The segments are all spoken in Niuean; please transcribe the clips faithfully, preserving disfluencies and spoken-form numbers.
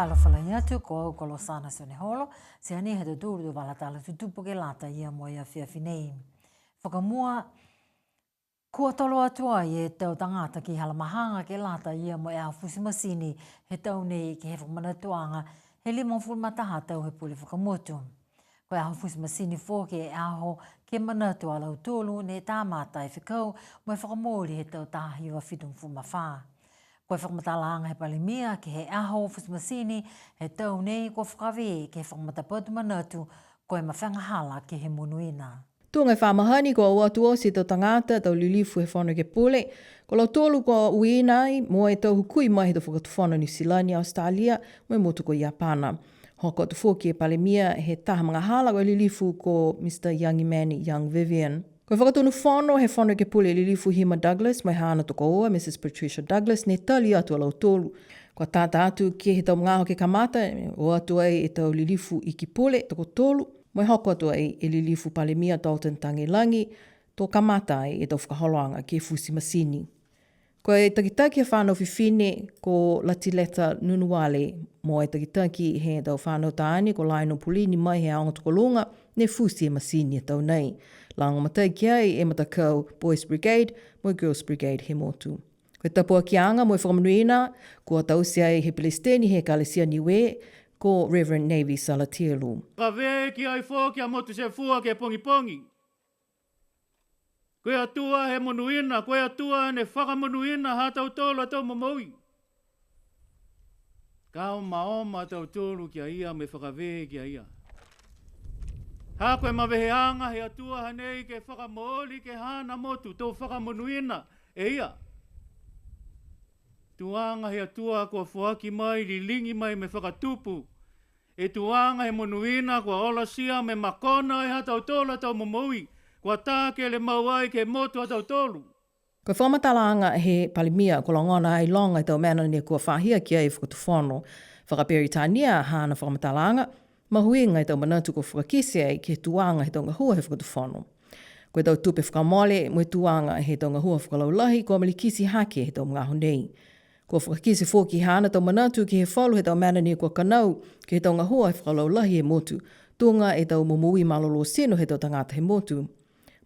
Talofa lahi atu, ko au ko Losana Sioneholo, ti hanei ha tautolu a tau vala tala tutupu ke lata ia mo e afiafi nei. Fakamua, kua tolo atu ai e tau tagata ki Halamahaga ke lata ia mo e aho futi masini he tau nei ke he fakamanatuaga he limagofulu ma taha tau he pule fakamotu. Ko e aho futi masini foki e aho ke manatu a lautolu ne tamata e fekau mo e fakamooli he tau taha hiva fitugofulu ma fā. Ko e fakamatalaaga he Palemia ke he aho futi masini he tau nei kua fakavē ke he fakamatapatu manatu ko e mafagahala ke he monuina. Tuga e fa mahani kua o atu oti e tau tagata, tau lilifu he Fono Ekepule, ko lautolu kua uiina ai mo e tau hukui mai he tau fakatufono Niu Silani, Australia, mo e motu ko Iapana. Hoko atu foki e Palemia he taha magahala ko e lilifu ko Mister Young Imani, Young Vivian. Ko e fakatonu fono he Fono Ekepule lilifu Hima Douglas mo e haana tokoua, Missus Patricia Douglas, ne tali atu a lautolu. Kua tata atu ke he tau magaaho ke kamata, o atu ai e tau lilifu iki pule tokotolu, mo e hoko atu ai e lilifu Palemia Dalton Tagelagi, to kamata ai e tau fakaholoaga ke futi masini. Ko e takitaki he fanau fifine ko Latileta Nunuale, mo e takitaki he tau fanau taane ko Lionel Pulini mai he aoga tokoluga, ne futi e masini he tau nei. Lagomatai ki ai e matakau Boys Brigade mo e Girls Brigade he motu. Ko e tapuakiaga mo e fakamonuina, kua taute ai he Pelesiteni he Ekalesia Niue, ko Reverend Navy Salatielu. Kavē ki ai foki a Motu Sefua ke pogipogi. Ko e Atua he monuina, ko e Atua ne fakamonuina ha tautolu a tau momoui. Ka omaoma a tautolu ki a ia mo e fakavē ki a ia. Ha ko e maveheaga he Atua hanei ke fakamooli ke he haana motu to fakamonuina e ia. Tuaga he Atua kua foaki mai, liligi mai mo e fakatupu. E tuaga he monuina kua olatia mo e makona ai ha tautolu a tau momoui, kua tā ke le mau ai ke he motu ha tautolu. Ko e fakamatalaaga he Palemia, kua logona ai loga e tau mena ne kua fahia ki ai e Fakatufono Fakaperitania haana fakamatalaaga, mahuiga e tau manatu kua fakakite ai ke he tuaga he tau gahua he Fakatufono. Ko e tau tupe fakamole mo e tuaga he tau gahua fakalaulahi kua malikiti hake he tau magaaho nei. Kua fakakite foki haana tau manatu ke he falu he tau mena ne kua kanau ke he tau gahua he fakalaulahi he motu, tuga e tau momoui malolō tino he tau tagata he motu.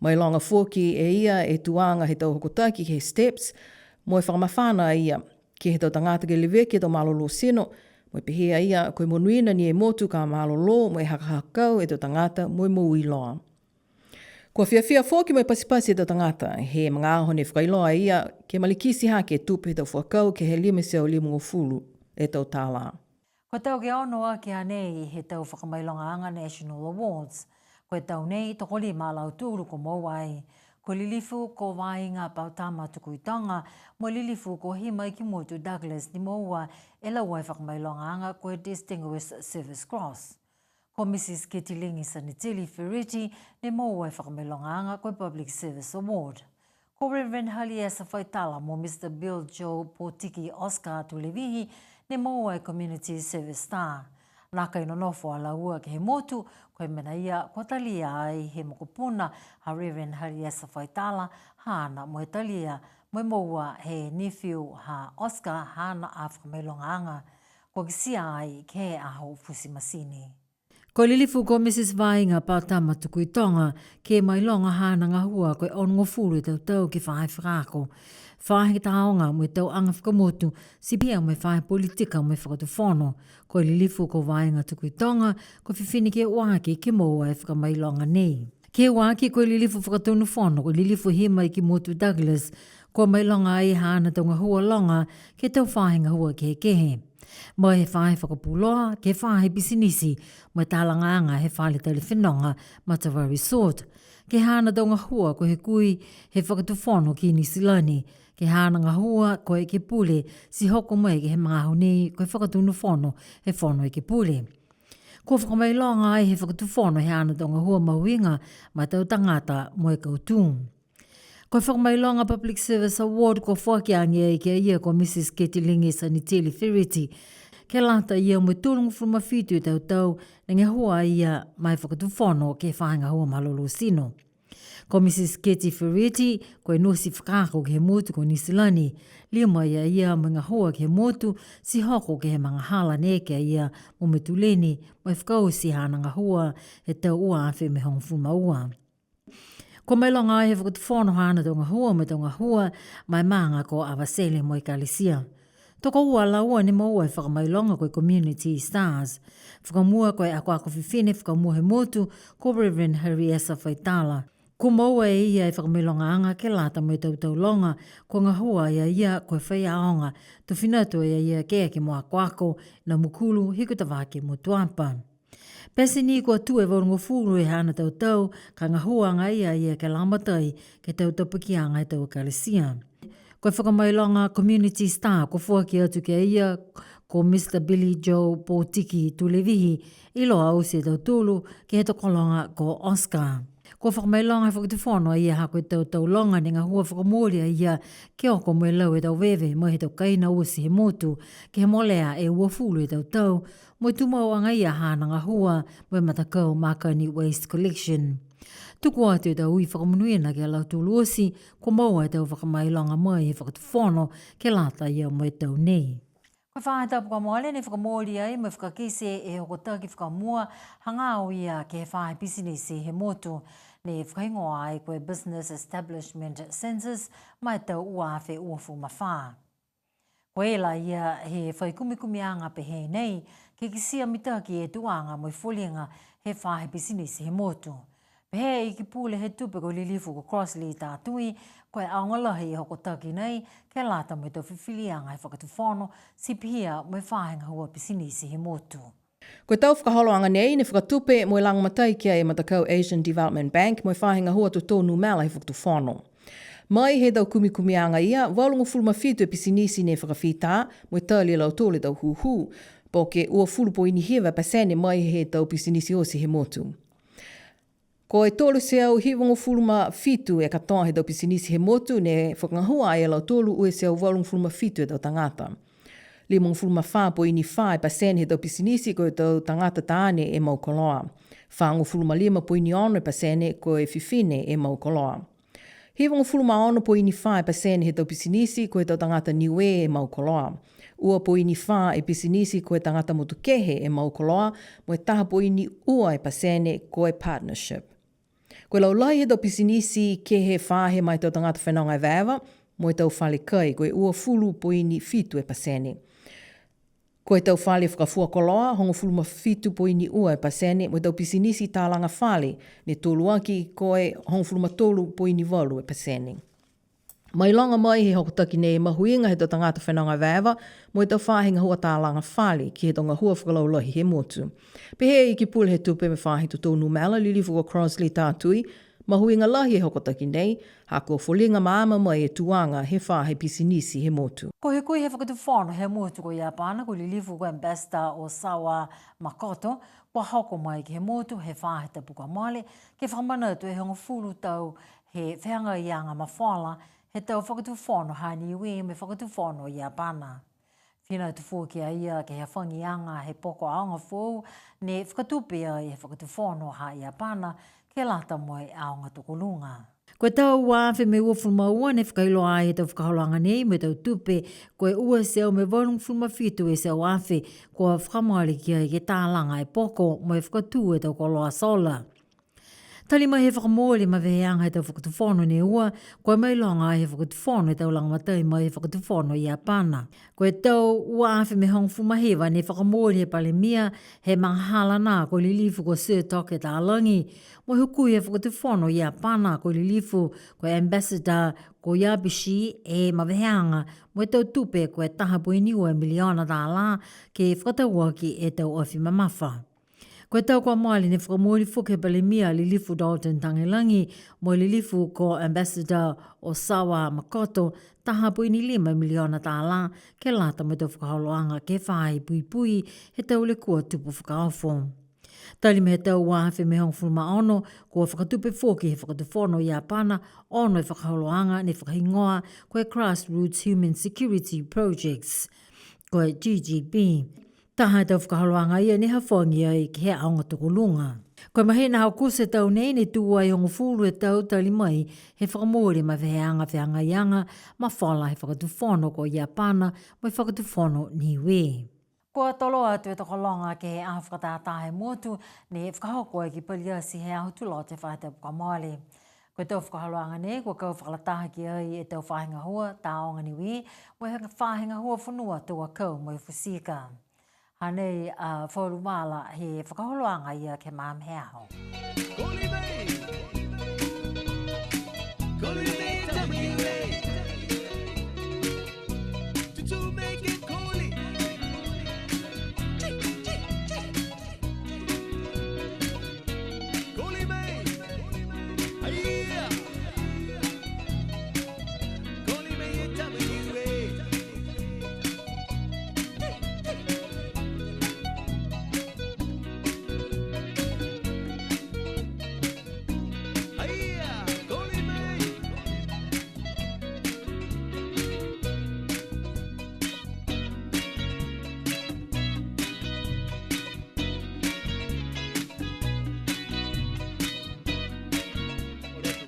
Mailoga foki e ia e tuaga he tau hokotaki ke he STEPS, mo e fakamafana a ia ke he tau tagata ke leveki e tau malolō tino, mo e pehē a ia ko e monuina ni e motu ka malolō mo e hakahakau e tau tagata mo e moui loa. Kua fiafia foki mo e patipati e tau tagata he magaaho ne fakailoa e ia ke malikiti hake e tupe he tau fuakau ke he lima e teau limagofulu e tau tālā. Ko e tau ke ono aki a nei he tau fakamailogaaga National Awards. Ko e tau nei tokolima a lautolu kua moua ai. Ko e lilifu ko Vaiga Pautama Tukuitoga, mo e lilifu ko Hima Ikimotu Douglas ne moua e laua e fakamailogaaga ko e Distinguished Service Cross. Ko Mrs Ketilegi Saniteli Fereti ne moua e fakamailogaaga ko e Public Service Award. Ko Reverend Haliesa Faitala mo Mr Bill Joe Potiki Oscar Tulevihi ne moua e Community Service Star. Nākai nonofo a laua ke he motu, ko e mena ia kua talia ai he mokopuna ha Reverend Haliesa Faitala haana mo e talia mo e moua he nephew ha Oscar haana a fakamailogaaga. Kua kitia ai ke he aho futi masini. Ko e lilifu ko Mrs Vaiga Pautama Tukuitoga, ke mailoga haana gahua ko e onogofulu e tau tau ke he faahi fakaako, faahi tāoga mo e tau aga fakamotu, ti pihia mo e faahi politika mo e fakatufono. Ko e lilifu ko Vaiga Tukuitoga, ko e fifine ke ua aki ke moua e fakamailoga nei. Ke ua aki ko e lilifu fakatonu fono, ko e lilifu Hima Ikimotu Douglas, kua mailoga ai haana tau gahua loga ke he tau faahi gahua kehekehe. Mai he faahi fakapuloa, ke he faahi pisinisi, mo e talagaaga he fale tali fenoga Matavai Resort. Ke he haana tau gahua ko e hukui he fakatufono ki Niu Silani. Ke he haana gahua ko e ekepule, ti hoko mai ke he magaaho nei ko e fakatonu fono he Fono Ekepule. Kua fakamailoga ai he fakatufono he haana tau gahua mahuiga ma e tau tagata mo e kautū. Ko e fakamailoga Public Service Award kua foaki age ai ki a ia ko Mrs Ketilegi Saniteli Fereti, ke lata ia mo e tolugofulu ma fitu e tau tau ne gahua a ia ma e fakatufono ke he faahi gahua malolō tino. Ko Mrs Katie Ferretti, ko e nosi fakaako ke he motu ko Niu Silani. Lima ia ia mo e gahua ke he motu, ti hoko ke he magahala ne eke a ia mo Metuleni, mo e fakaoti haana gahua he tau ua afe mo e hogofulu ma ua. Kua mailoga ai he fakatufono haana tau gahua mo e tau gahua ma e maaga ko Avatele mo e Ekalesia. Tokoua a laua ne moua e fakamailoga ko e Community Stars. Fakamua ko e akoako fifine fakamua he motu ko Reverend Harry Esa Faitala. Kua moua e ia e fakamailogaaga ke lata mo e tau tau loga, kua gahua ai a ia ko e faiaoga, to fina atu ai a ia ke eke mo akoako, Namukulu, Hikutavake mo Tuapa. Pete ni kua tū e valugofulu e haana tau tau, ka gahua agaia a ia ke lagomatai ke he tau tapuakiaga he tau ekalesia. Ko e fakamailoga Community Star kua foaki atu ki a ia ko Mr Billy Joe Potiki Tulevihi, iloa oti e tautolu ke he tokologa ko Oscar. Kua fakamailoga he fakatufono a ia ha ko e tau tau loga ne gahua fakamooli a ia ke oko mo e lau e tau veve mai he tau kaina oti he motu, ke he molea e uafulu e tau tau, mo e tumau agaia haana gahua mo e matakau Makani Waste Collection. Tuku atu e tau ui fakamonuina ki a lautolu oti, kua moua e tau fakamailoga mai he fakatufono ke lata ia mo e tau nei. Ko e faahi tapu kua mole ne fakamooli ai mo e fakakite e hokotaki fakamua hagaao ia ke he faahi pisinisi he motu, ne fakahigoa ai ko e Business Establishment Census ma e tau ua afe uafulu ma fā. Ko e la ia he fai kumikumiaga pehē nei, ke kitia mitaki e tuaga mo e foliga he faahi pisinisi he motu. Pehē e Iki Pule he Tupe ko Lilifu ko Crossley Tatui, ko e aoga lahi e hokotaki nei, ke lata mo e tau fifiliaga he fakatufono, ti pihia mo e faahi gahua pisinisi he motu. Ko e tau fakaholoaga nei ne fakatupe mo e lagomatai ki ai e matakau Asian Development Bank mo e faahi gahua totou numela he fakatufono. Mai he tau kumikumiaga ia, valugofulu ma fitu e pisinisi ne fakafita, mo e tali e lautolu e tau hūhū, po ke uafulu poini hiva pasene mai he tau pisinisi oti he motu. Ko e tolu e teau hivagofulu ma fitu e katoa he tau pisinisi he motu ne fakagahua ai e lautolu ua e teau valugofulu ma fitu e tau tagata. Limagofulu ma fā poini fā e pasene he tau pisinisi ko e tau tagata taane e mau koloa. Fāgofulu ma lima poini ono e pasene ko e fifine e mau koloa. Hivagofulu ma ono poini fā e pasene he tau pisinisi ko e tau tagata Niue e mau koloa. Ua poini fā e pisinisi ko e tagata motu kehe e mau koloa, mo e taha poini ua e pasene ko e partnership. Ko e laulahi he tau pisinisi kehe faahi ma e tau tagata fenoga evaeva, mo e tau fale kai, ko e uafulu poini fitu e pasene. Ko e tau fale fakafua koloa, hogofulu ma fitu poini ua e pasene, mo e tau pisinisi talaga fale, ne toluaki ko e hogofulu ma tolu poini valu e pasene. Mailoga mai he hokotaki nei e mahuiga he tau tagata fenoga evaeva, mo e tau faahi gahua talaga fale, ke he tau gahua fakalaulahi he motu. Pehē e Iki Pule he Tupe mo e Faahi Totou Numela, Lilifu ko Crossley Tatui, mahuiga lahi e hokotaki nei, ha kua foliga maama mai e tuaga he faahi pisinisi he motu. Ko e hukui he fakatufono he motu ko Iapana, ko Lilifu ko Ambassador Osawa Makoto, kua hoko mai ke he motu he faahi tapu kua mole, ke fakamanatu e hogofulu tau he feagaiaga mafola he tau fakatufono ha Niue mo e fakatufono Iapana. Fina atu foki a ia ke he hafagiaga he poko aoga foou ne fakatupe ai he fakatufono ha Iapana ke lata mo e aoga tokoluga. Ko e tau ua afe mo e uafulu ma ua ne fakailoa ai e tau fakaholoaga nei mo e tau tupe, ko e ua e teau mo e valugofulu ma fitu e teau afe kua fakamole ki ai ke talaga e poko mo e fakatū e tau koloa solar. Tali mai he fakamooli e maveheaga he tau fakatufono ne ua, kua mailoga ai he fakatufono e tau lagomatai mai he fakatufono Iapana. Ko e tau ua afe mo e hogofulu ma hiva ne fakamooli he Palemia he magahala nā ko e Lilifu ko Sir Toke Talagi, mo e hukui he fakatufono Iapana ko e Lilifu ko Ambassador Koyabayashi e maveheaga mo e tau tupe ko e taha poini ua miliona tālā ke fakatauaki e tau afi mamafa. Ko e tau kua mole ne fakamooli foki he Palemia Lilifu Dalton Tagelagi mo e Lilifu ko Ambassador Osawa Makoto taha poini lima miliona tālā ke lata mo e tau fakaholoaga ke fai puipui he tau lekua tupu fakaofo. Tali mai he tau ua afe mo e hogofulu ma ono, kua fakatupe foki he fakatufono Iapana ono e fakaholoaga ne fakahigoa ko e Grassroots Human Security Projects, ko e G G B. Taha e tau fakaholoaga ia ne hafagi ai ke he aoga tokoluga. Ko e mahina Aokuso he tau nei, ne tū ai hogofulu e tau tali mai he fakamooli maveheaga feagaiaga mafola he Fakatufono ko Iapana mo e Fakatufono Niue. Kua tolo atu e tokologa ke he aho fakatātā he motu, ne fakahoko ai ki Paliati he aho Tuloto he faahi tapu kua mole. Ko e tau fakaholoaga nei, kua kau fakalataha ki ai e tau faahi gahua, Tāoga Niue, mo e faahi gahua fonua, tau akau mo e futi ika. Hanei a Fauluvala he fakaholoaga ia ke he magaaho he aho.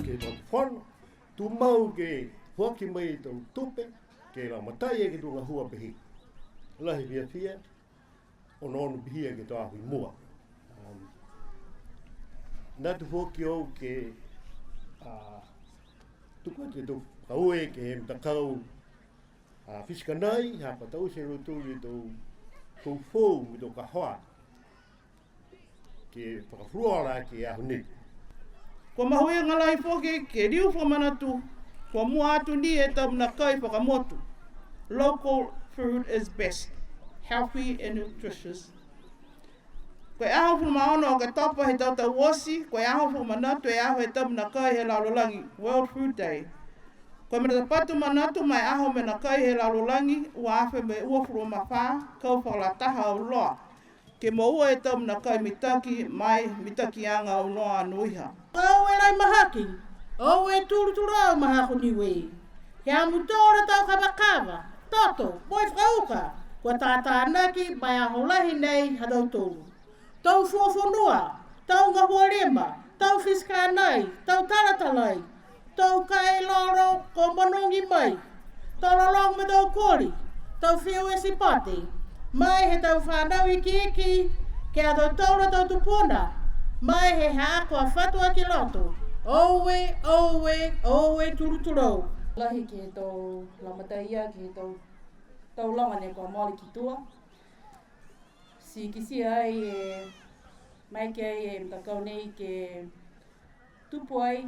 Ke he tau fono, tumau ke foaki mai e tau tupe, ke lagomatai ke he tau gahua pehē. Lahi e fiafia, onoono pihia ke he tau aho i mua. Um, manatu foki au ke, a, tuku atu e tau fakaaue ke he matakau, a, Fisikanai, ha kua taute e lautolu e tau, tau foou mo e tau kahoa. Ke fakafuluola ke he aho nei. Kua mahuiga lahi foki ke liu fakamanatu, kua mua atu ni e tau mena kai fakamotu. Local food is best, healthy and nutritious. Ko e aho hogofulu ma ono Oketopa he tau tau oti, ko e aho fakamanatu e aho he tau mena kai he lalolagi, World Food Day. Ko e matapatu manatu ma e aho mena kai he lalolagi, ua afe mo e uafulu ma fā, kau fakalataha auloa. Ke moua e tau mena kai mitaki ma e mitakiaga auloa anoiha. Oue lahi mahaki, oue tulutulu au ma haaku Niue. He ha mutolu a tau kavakava, toto, mo e fakauka, kua tatanaki ma e aho lahi nei ha tautolu. Tau fua fonua, tau gahua lima, tau fisikanai, tau talatalai, tau kai lolo ko monogi mai, tau lologo mo e tau koli, tau fiu e sipote, mai he tau fanau ikiiki, ke he ha tautolu a tau tupuna, mai he haaku a fatu aki loto, oue, oue, oue tulutulu. Lahi ke he tau lagomatai ia, ke he tau, tau loga ne kua mole ki tua. Ti kitia ai e, maeke ai e matakau nei ke tupu ai,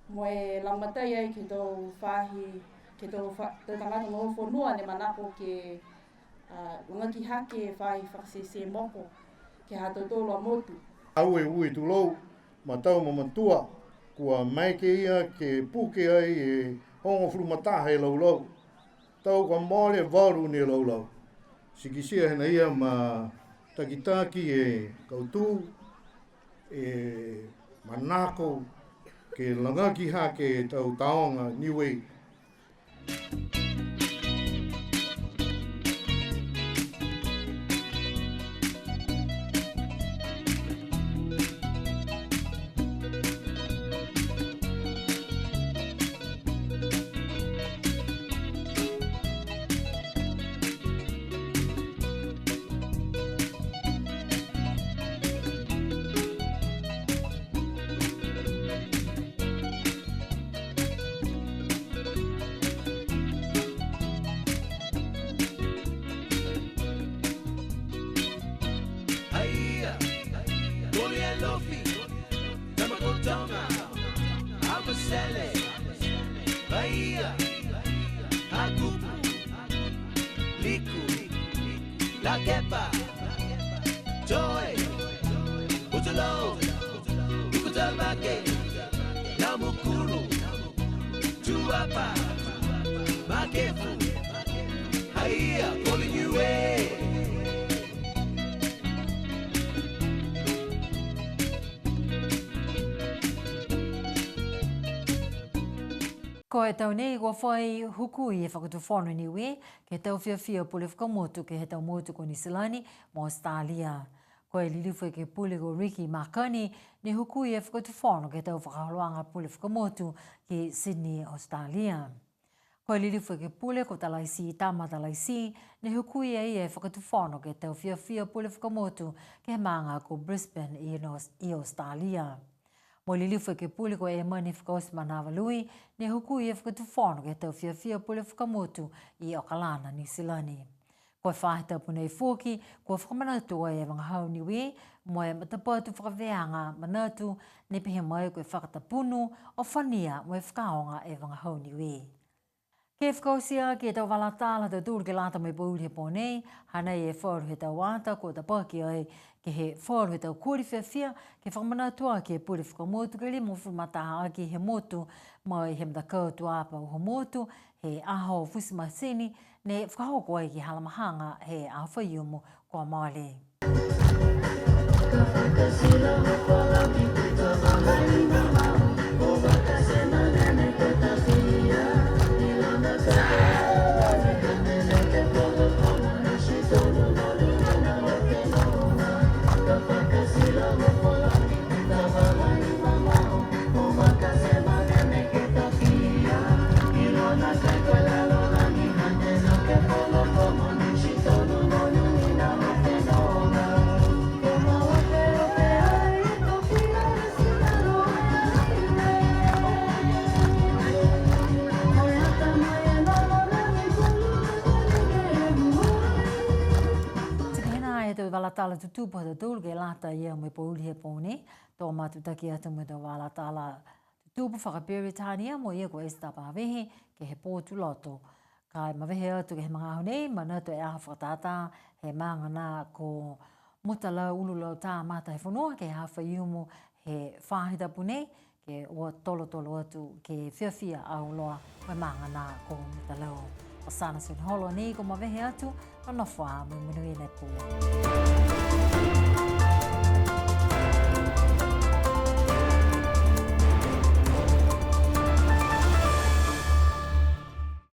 mo e lagomatai ai ke he tau faahi, ke he tau fa-, tau tagata gahua fonua ne manako ke, a, lagaki hake e faahi fakasese moko, ke he ha tautolu a motu. Fakaaue tulou, ma tau mamatua, kua maeke ia ke puke ai e hogofulu ma taha e laulau. Tau kua mole valu ni e laulau. Ti kitia hana ia ma takitaki e kautū, e manako, ke lagaki hake e tau Tāoga Niue. Aia, Koli Alofi, Tamakautoga, Avatele, Bahia, Hakupu, Liku, Lakepa, Toe, Utalo, Ikutavake, Namukulu, Tuapa, Makefu, Aia, Koli Niue. Ko e tau nei kua fai hukui e Fakatufono Niue ke he tau fiafia pule fakamotu ke he tau motu ko Niu Silani mo Australia. Ko e Lilifu Ekepule ko Ricky Makani, ne hukui e Fakatufono ke he tau fakaholoaga pule fakamotu ki Sydney, Australia. Ko e Lilifu Ekepule ko Talaititama Talaiti, ne hukui e ia e Fakatufono ke he tau fiafia pule fakamotu ke he maaga ko Brisbane i Nos-, i Australia. Mo e Lilifu Ekepule ko Emani Fakaotimanava Lui, ne hukui e Fakatufono ke he tau fiafia pule fakamotu i Okalana, Niu Silani. Ko e faahi tapu nei foki, kua fakamanatu ai e vagahau Niue mo e matapatu fakavēaga manatu, ne pehē mai ko e fakatapunu, ofania mo e fakaaoga e vagahau Niue. Ke fakaoti aki e tau vala tala ha tautolu ke lata mo e pouli he pō nei, hanei e falu he tau ata kua tapaki ai ke he falu he tau koli fiafia, ke fakamanatu aki e pule fakamotu ke limagofulu ma taha aki he motu, mai he matakau Tuapa Uhomotu, he aho futi matini, ne fakahoko ai ke he halamahaga he aho Faiumu kua mole. Ti pihia e tau vala tala tutupu ha tautolu ke lata ia mo e pouli he pō nei, to matutaki atu mo e tau vala tala tupu fakaperitania mo ia ko Esther Pavihi, ke he pō Tuloto. Ka e mavehe atu ke he magaaho nei, manatu e aho fakatātā, he maaga nā ko Mutalau Ululauta Matahefonua, ke he aho Faiumu he faahi tapu nei, ke ua tolotolo atu ke fiafia auloa mo e maaga nā ko Mutalau. Ko Sana Suniholo nei kua mavehe atu, nonofo ā mo e monuina e pō.